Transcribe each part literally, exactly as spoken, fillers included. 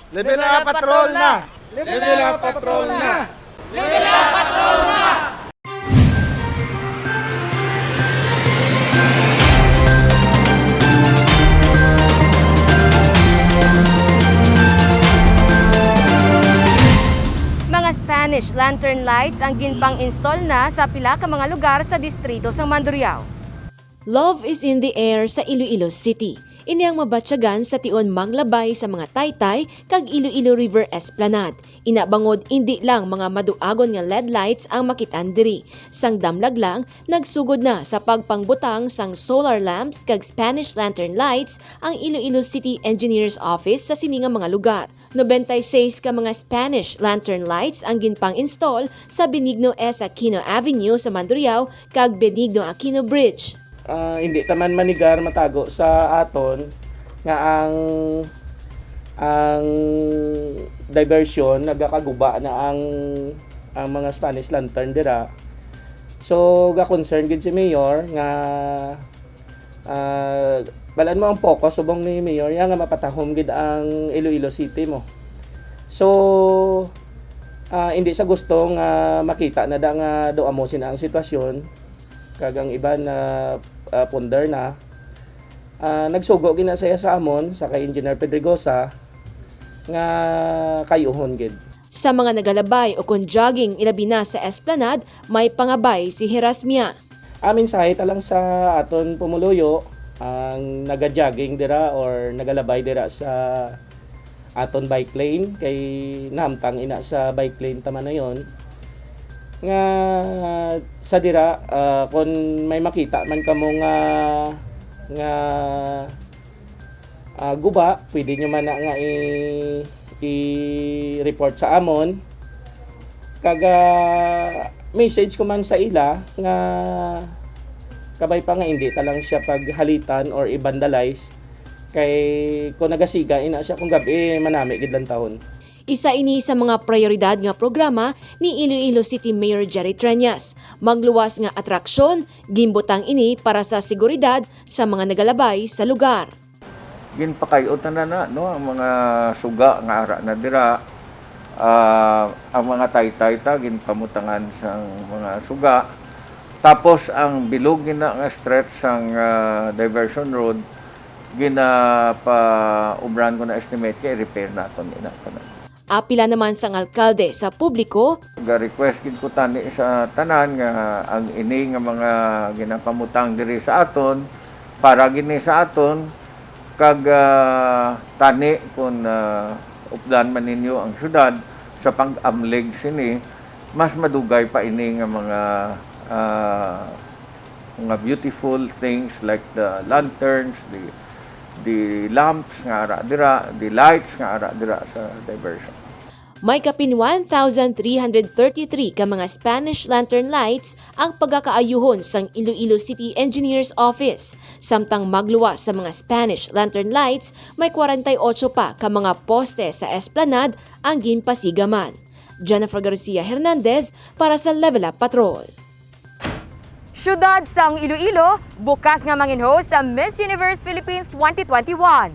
Level up, patrol na! Level up, patrol na! Mga Spanish lantern lights ang ginpang-install na sa pila ka mga lugar sa distrito sang Mandurriao. Love is in the air sa Iloilo City. Ini ang mabatyagan sa tion manglabay sa mga taytay kag Iloilo River Esplanade. Ina bangod indi lang mga maduagon nga L E D lights ang makit-an diri. Sang damlag lang, nagsugod na sa pagpangbutang sang solar lamps kag Spanish lantern lights ang Iloilo City Engineers Office sa sini nga mga lugar. Nobenta y seis ka mga Spanish lantern lights ang ginpang-install sa Benigno S. Aquino Avenue sa Mandurriao kag Benigno Aquino Bridge. Ah, hindi ta man manigar matago sa aton nga ang ang diversion nagakaguba na ang ang mga Spanish lantern dira. So, ga-concern gid si Mayor nga ah, balaan mo ang focus subong ni Mayor ya nga mapatahom gid ang Iloilo City mo. So, ah, hindi sa gusto nga makita na da nga do amo sina ang sitwasyon kag ang iban na ah, pundar na. Ah, nagsugo gina siya sa amon sa kay Engineer Pedregosa nga kayuhon gid. Sa mga nagalabay o kon jogging ilabi na sa Esplanade, may pangabay si Herasmia. Ah, mensahe ta lang sa aton pumuluyo ang naga-jogging dira or nagalabay dira sa aton bike lane kay nahamtang ina sa bike lane ta man na yon nga sa dira ah, kung may makita man kamo nga nga ah, guba, pwede nyo man na nga i- i-report sa amon. Kag ah, message ko man sa ila nga kabay pa nga hindi ta lang siya paghalitan or i-vandalize. Kay kung nagasiga ina siya kung gabi, manami gid lang taon. Isa ini sa mga prioridad nga programa ni Iloilo City Mayor Jerry Treñas. Magluwas nga atraksyon, ginbutang ini para sa seguridad sa mga nagalabay sa lugar. Ginpakay-o tanan na, no, ang mga suga nga ara na dira. Ah, ang mga taytay ta ginpamutangan sang mga suga. Tapos ang bilog gina nga stretch sang ah, diversion road, ginapaubran ko na estimate kay repair naton ina tanan. Apila naman sang alkalde sa publiko. Ga-request gid ko tani sa tanan nga ang ini nga mga ginapamutang diri sa aton, para gini sa aton, kag ah, tani kon ah, updan man ninyo ang syudad sa pag-amlig sini, mas madugay pa ini nga mga ah, mga beautiful things like the lanterns, the the lamps nga ara dira, the lights nga ara dira sa diversion. May kapin one thousand three hundred thirty-three ka mga Spanish lantern lights ang pagakaayuhon sang Iloilo City Engineers Office, samtang magluwas sa mga Spanish lantern lights, may kwarenta y ocho pa ka mga poste sa esplanade ang ginpasigaman. Jennifer Garcia Hernandez para sa Level Up Patrol. Siyudad sang Iloilo, bukas nga mangin-host sa Miss Universe Philippines twenty twenty-one.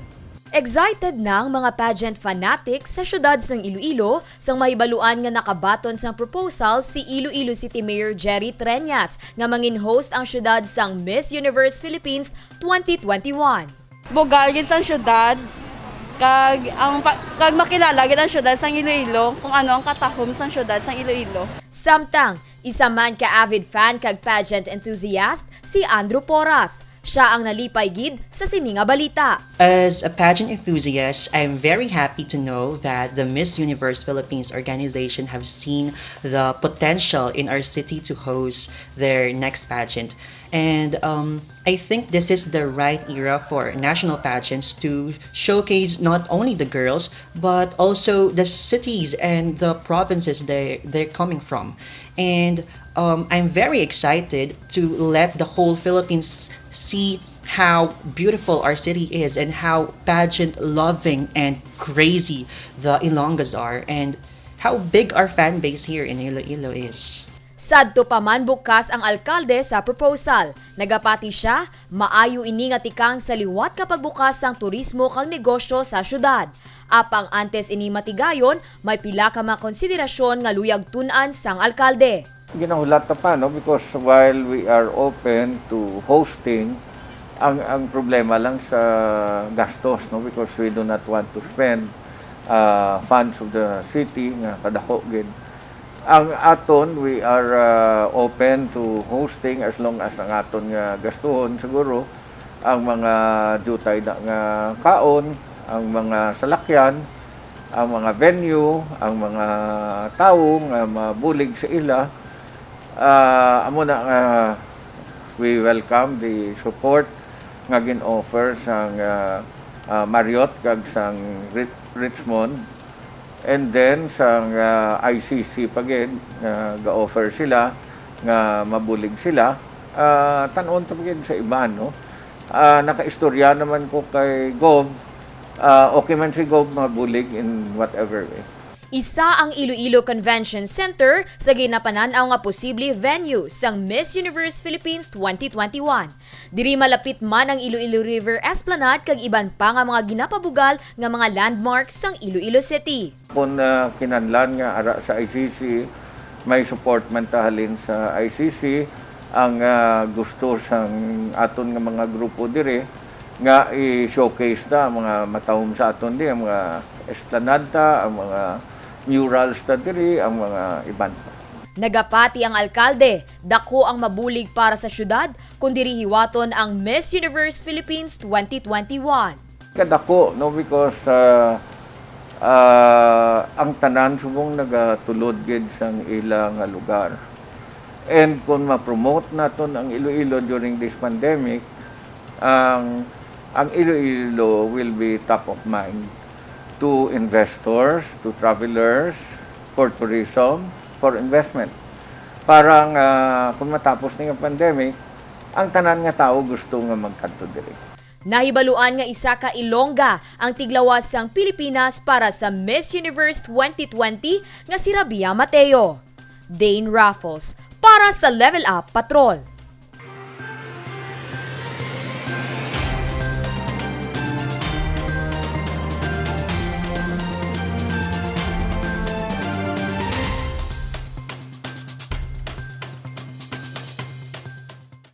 Excited na ang mga pageant fanatics sa siyudad sang Iloilo sang mahibaluan nga nakabaton sang proposal si Iloilo City Mayor Jerry Treñas nga mangin-host ang siyudad sang Miss Universe Philippines twenty twenty-one. Bugal gid sang siyudad kag ang pa- kag makilala gid ang siyudad sang Iloilo kung ano ang katahom sang siyudad sang Iloilo. Samtang isa man ka avid fan kag pageant enthusiast si Andrew Porras. Siya ang nalipay gid sa sini nga balita. As a pageant enthusiast, I'm very happy to know that the Miss Universe Philippines organization have seen the potential in our city to host their next pageant. And um, I think this is the right era for national pageants to showcase not only the girls, but also the cities and the provinces they, they're coming from. And um, I'm very excited to let the whole Philippines see how beautiful our city is and how pageant loving and crazy the Ilongas are and how big our fan base here in Iloilo is. Sadto pa man bukas ang alkalde sa proposal. Nagapati sia, maayo ini nga tikang sa liwat nga pagbukas sang turismo kag negosyo sa syudad. Apang antes ini matigayon, may pila ka mga konsiderasyon nga luyag tun-an sang alkalde. Ginahulat ta pa, no? Because while we are open to hosting, ang, ang problema lang sa gastos, no? Because we do not want to spend uh, funds of the city nga kadako gid. Ang aton, we are uh, open to hosting as long as ang aton nga gastuhon siguro ang mga diutay na nga kaon, ang mga salakyan, ang mga venue, ang mga tawo nga mabulig sa ila. Ah, amo na nga we welcome the support nga gin-offer sang ah, ah, Marriott kag sang Ri- Richmond. And then sang ah, I C C pa gid nga ga-offer sila nga mabulig sila. Ah, tan-on ta pa gid sa iban, no? Ah, nakaistorya naman ko kay Gov. Ah, okay man si Gov mabulig in whatever way. Isa ang Iloilo Convention Center sa ginapanan-aw nga posible venue sang Miss Universe Philippines twenty twenty-one. Diri malapit man ang Iloilo River Esplanade kag iban pa nga mga ginapabugal nga mga landmarks sang Iloilo City. Kung ah, kinahanglan nga ara sa I C C, may support man ta halin sa I C C ang ah, gusto sang aton nga mga grupo diri nga i-showcase ta ang mga matahom sa aton di, ang mga esplanade ta, ang mga murals ta diri, ang mga iban pa. Nagapati ang alkalde, dako ang mabulig para sa syudad kon diri hiwaton ang Miss Universe Philippines twenty twenty-one. Kadako, no, because ah, ah, ang tanan subong nagatulod gid sang ila nga lugar. And kung ma-promote naton ang Iloilo during this pandemic, ang ang Iloilo will be top of mind to investors, to travelers, for tourism, for investment. Para nga kung matapos ni nga pandemic, ang tanan nga tawo gusto nga magkadto diri. Nahibaluan nga isa ka Ilongga ang tiglawas sang Pilipinas para sa Miss Universe twenty twenty nga si Rabia Mateo. Dane Raffles para sa Level Up Patrol.